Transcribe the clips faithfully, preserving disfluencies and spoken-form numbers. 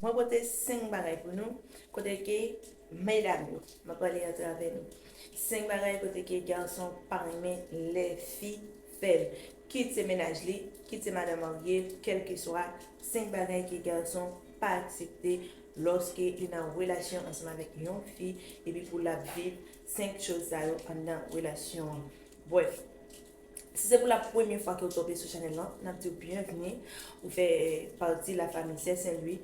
Mwen pote senk bagay pou nou, kote ke medam yo, m ap pale atravè nou. Senk bagay kote ke gason pa renmen lè fi fè l. Kit se mennaj li, kit se madanm marye, kèlkeswa, senk bagay ke gason pa aksepte lòske li nan relasyon ansanm avèk yon fi, epi pou l ap viv senk choz sa yo anndan relasyon an. Brèf, si se pou la premye fwa ke w tonbe sou chanèl lan, n ap di w byenvni. Ou fè pati la famiy Sè Sen Lwi.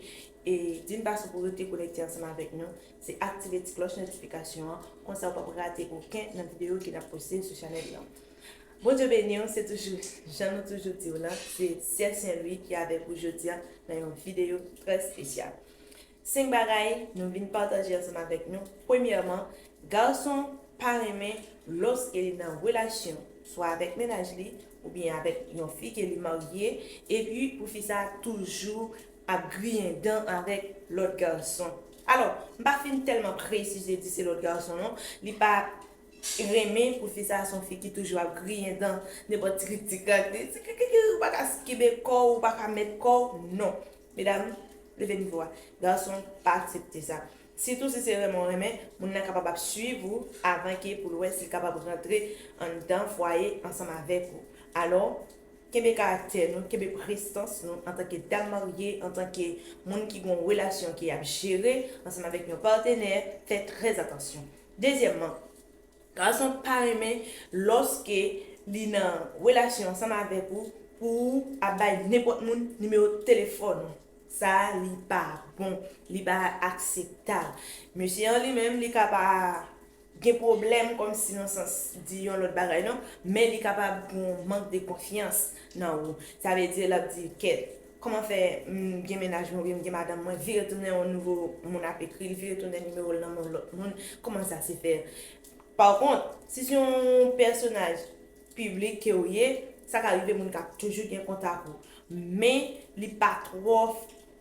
E di n pa sou pou rete konekte ansanm avèk nou, se aktive ti klòch notifikasyon an, konsa w p ap rate okenn nan videyo ke n ap poste sou chanèl lan. Bondye beni w, se toujou jan nou toujou di w lan, se Sè Sen Lwi ki avèk ou jodi a nan yon videyo trè espesyal. Senk bagay nou vin pataje ansanm avèk nou. Premyèman, gason pa renmen lòske li nan relasyon, swa avèk mennaj li, oubyen avèk yon fi ke li marye, epi pou fi sa a toujou ap griyen dan avèk lòt gason. Alò, m pa fin tèlman presize di se lòt gason non, li pa renmen pou fi sa a se yon fi ki toujou ap griyen dan, nenpòt ti krik-krak li, ou pa ka kenbe kò w, ou pa ka mèt kò w, non. Medam, leve nivo a. Gason pa aksepte sa. Sitou si se renmen w renmen, moun nan kapab ap swiv ou avan ke pou l wè si l kapab rantre anndan fwaye ansanm avèk ou. Alò, kenbe karaktè nou, kenbe prestans nou antanke dam marye, antanke moun ki gen yon relasyon ke y ap jere ansanm avèk yon patenè, fè trè atansyon. Dezyèmman, gason pa renmen lòske li nan relasyon ansanm avèk ou pou ou ap bay nenpòt moun nimewo telefòn ou. Sa a, li pa bon, li pa akseptab. Mesye an li menm, li ka pa gen pwoblèm kòmsi nan sans di yon lòt bagay non, men li kapab gen yon mank de konfyans nan ou. Sa vle di l ap di, kèt, kòman fè m gen mennaj mwen oubyen m gen madanm mwen, vire tounen yon nouvo moun ap ekri l, vire tounen nimewo l nan men yon lòt moun, kòman sa se fè? Pa kont, si se yon pèsonaj piblik ke w ye, sa ka rive moun ka toujou gen kontak ou. Men, li pa twò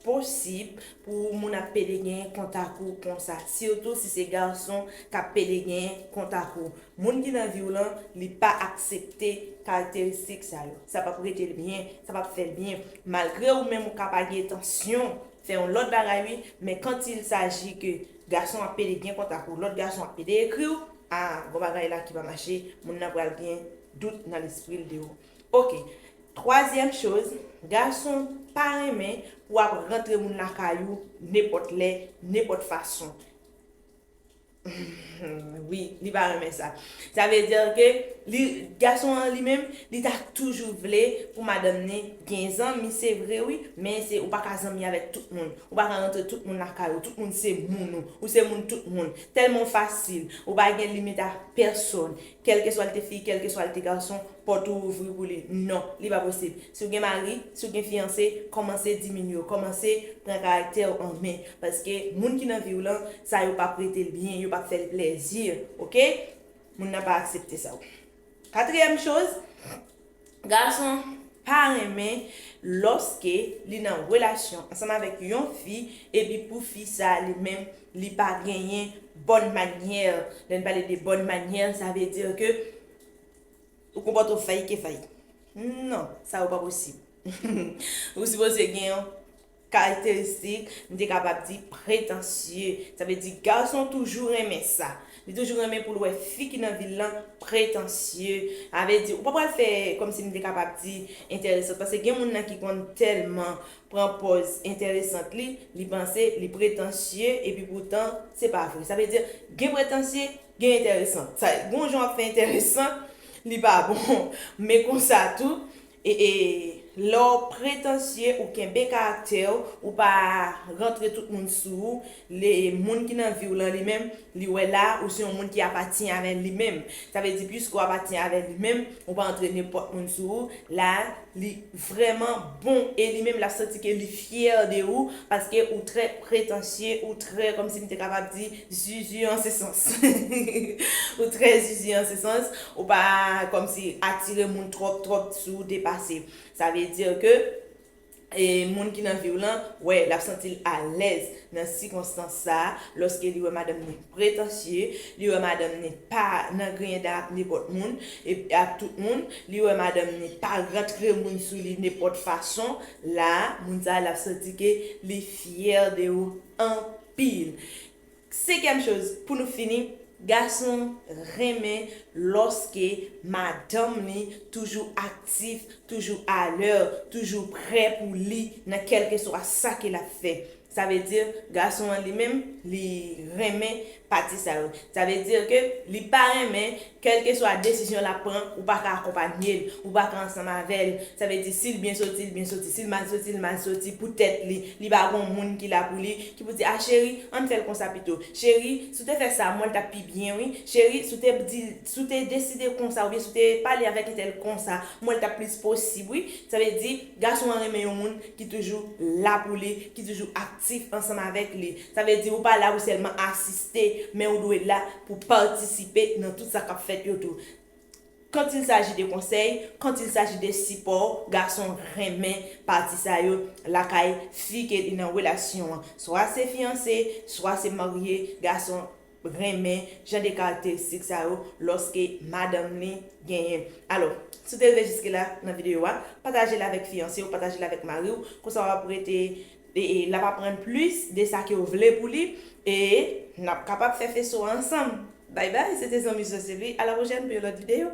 posib pou moun ap pede genyen kontak ou konsa. Sitou si se gason k ap pede genyen kontak ou. Moun ki nan vi w lan, li pa aksepte karakteristik sa yo. Sa p ap rete l byen, sa p ap fè l byen. Malgre ou menm ou ka pa gen entansyon fè yon lòt bagay wi, men quand il s'agit que gason ap pede gen kontak ou, lòt gason ap pede ekri w, a, gon bagay la ki pa mache, moun nan pral gen dout nan lespri l de ou. Oke. Twazyèm choz, gason pa renmen pou ap rantre moun lakay ou nenpòt lè, nenpòt fason. Wi, li pa renmen sa. Sa vle di ke li, gason an li menm, li ta toujou vle pou madanm ni gen zanmi, se vre wi, men se, ou pa ka zanmi avèk tout moun. Ou pa ka rantre tout moun lakay ou, tout moun se moun ou, ou se moun tout moun. Tèlman w fasil, ou pa gen limit a pèsòn. Kèlkeswa l te fi, kèlkeswa l te gason, pòt ou ouvri pou li. Non, li pa posib. Si w gen mari, si w gen fiyanse, kòmanse diminye w, kòmanse pran karaktè w an men. Paske moun ki nan vi w lan, sa yo p ap rete l byen, yo p ap fè l plèzi, oke? Moun nan pa aksepte sa. Katriyèm choz, gason pa renmen lòske li nan relasyon ansanm avèk yon fi, epi pou fi sa li menm, li pa genyen bòn manyè. Lè n pale de bòn manyè, sa vle di ke ou konpòte w fayikefayi. Non, sa yo pa posib. Ou sipoze gen yon karakteristik, m te kapab di pretansye. Sa vle di gason toujou renmen sa. Li toujou renmen pou l wè fi ki nan vi l lan pretansye. Sa vle di, ou pa pral fè kòmsi m te kapab di enteresant. Paske gen moun nan ki konn tèlman pran pòz enteresant li, li panse li pretansye, epi poutan, se pa vre. Sa vle di, gen pretansye, gen enteresant. Sa, gon jan w ap fè enteresant, li pa bon. Men konsa tou, e, e, lè w pretansye, ou kenbe karaktè w, ou pa rantre tout moun sou ou, le moun ki nan vi w lan li menm, li wè la, ou se yon moun ki apatyen avè li menm. Sa vle di, piske w apatyen avè li menm, ou pa rantre nenpòt moun sou ou, la, li vrèman bon, e li menm, l ap santi ke li fyè de ou, paske ou trè pretansye, ou trè, kòmsi m te kapab di, zizi an se sans. Ou trè zizi an se sans, ou pa kòmsi atire moun twòp, twòp sou ou depase. Sa vle di ke, e moun ki nan vi w lan wè l ap santi l alèz nan sikonstans sa a, lòske li wè madanm ni pretansye, li wè madanm ni pa nan griyen dan ak nenpòt moun, e ak tout moun, li wè madanm ni pa rantre moun sou li nenpòt fason, la a, moun sa a l ap santi ke li fyè de ou anpil. Senkyèm choz, pou nou fini, gason renmen lòske madanm li toujou aktif, toujou alè, toujou prè pou li nan kèlkeswa sa ke l ap fè. Sa vle di, gason an li menm, li renmen pati sa yo. Sa vle di ke li pa renmen, kèlkeswa desizyon l ap pran, ou pa ka akonpanye l, ou pa ka ansanm avè l. Sa vle di, si l byen soti, l byen soti. Si l mal soti, l mal soti pou tèt li. Li pa gon moun ki la pou li, ki pou di, a cheri, ann fè l konsa pito. Cheri, si w te fè sa, m wè l t ap pi byen, wi. Cheri, si w te di, si w te deside konsa, oubyen si w te pale avèk entèl konsa, m wè l t ap plis posib, wi. Sa vle di, gason an renmen yon moun ki toujou la pou li, ki toujou aktif ansanm avèk li. Sa vle di, ou pa la pou sèlman asiste, men ou dwe la pou patisipe nan tout sa k ap fèt yo tou. Quand il s'agit de konsèy, quand il s'agit de sipò, gason renmen pati sa yo lakay fi ke li nan relasyon an. Swa se fiyanse, swa se marye, gason renmen jan de karakteristik sa yo lòske madanm li genyen. Alò, si w te rive jiske la nan videyo a, pataje l avèk fiyanse w, pataje l avèk mari w, konsa w ap rete, e, e, l ap aprann plis de sa ke w vle pou li, e n ap kapab fè feso a ansanm. Bye bye, se te zanmi Sosili, a la pwochèn pou yon lòt videyo.